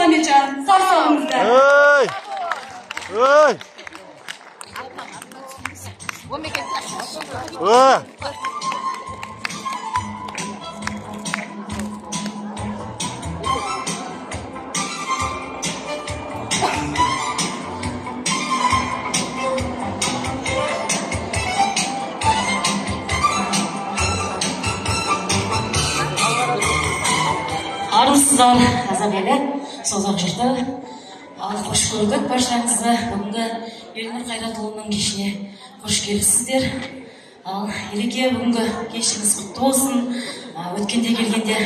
Мұхамеджан, қарсы алыңыздар. Ей! Ей! Ей! Армысыздар, қазақ елі, Созақ жұрты. Ал қош көрдік баршаңызды. Бүгінгі Елнұр Қайратұлының кешіне қош келіпсіздер. Ал Елеке, бүгінгі кешіңіз құтты болсын. Өткенде келгенде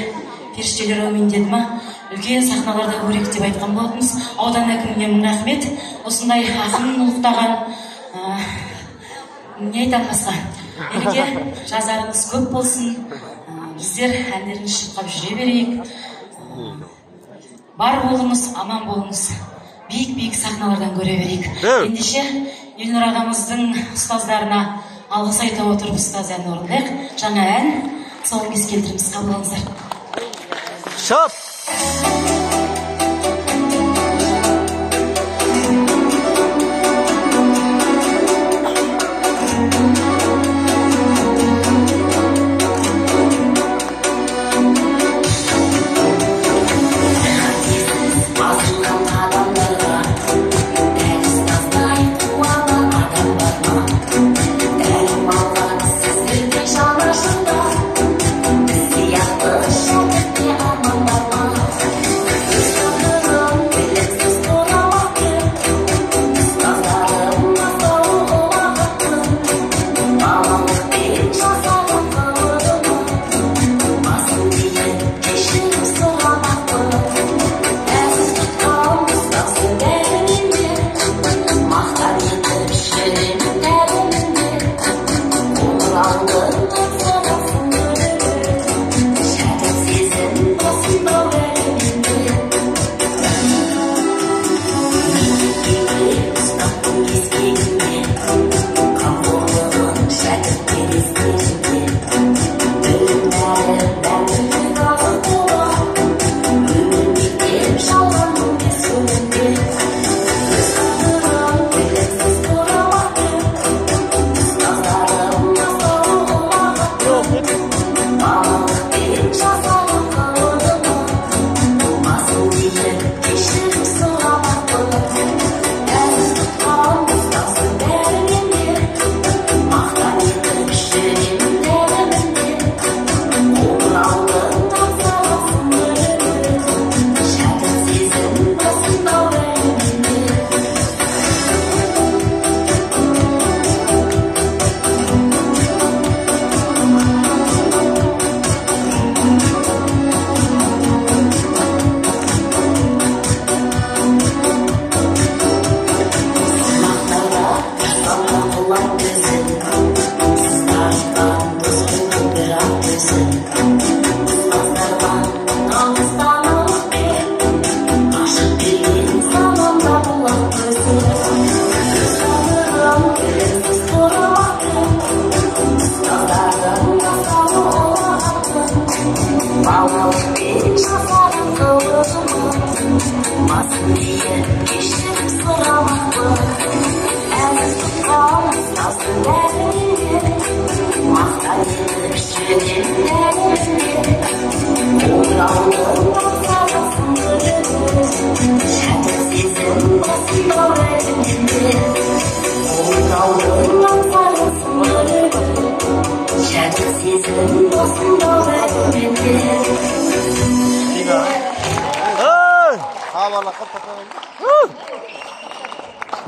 періштелер әумин деді ма? Үлкен сахналарда көрейік деп айтқан болатынбыз. Аудан әкіміне мың рахмет. Осындай ақын ұлықтаған, не айтамын басқа. Елеке, жазарыңыз көп болсын. Біздер әндеріңізді шырқап жүре берейік. Бар болыңыз, аман болыңыз. Биік-биік сахналардан көре берейік. Ендеше Елнұр ағамыздың ұстаздарына алғыс айта отырып ұстаз әнін орындайық. Жаңа ән соңғы кез келтіріміз, қабыл алыңыздар. Шап!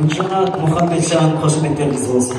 Гүлжанат Мұхамеджан, қошеметтеріңіз болсын.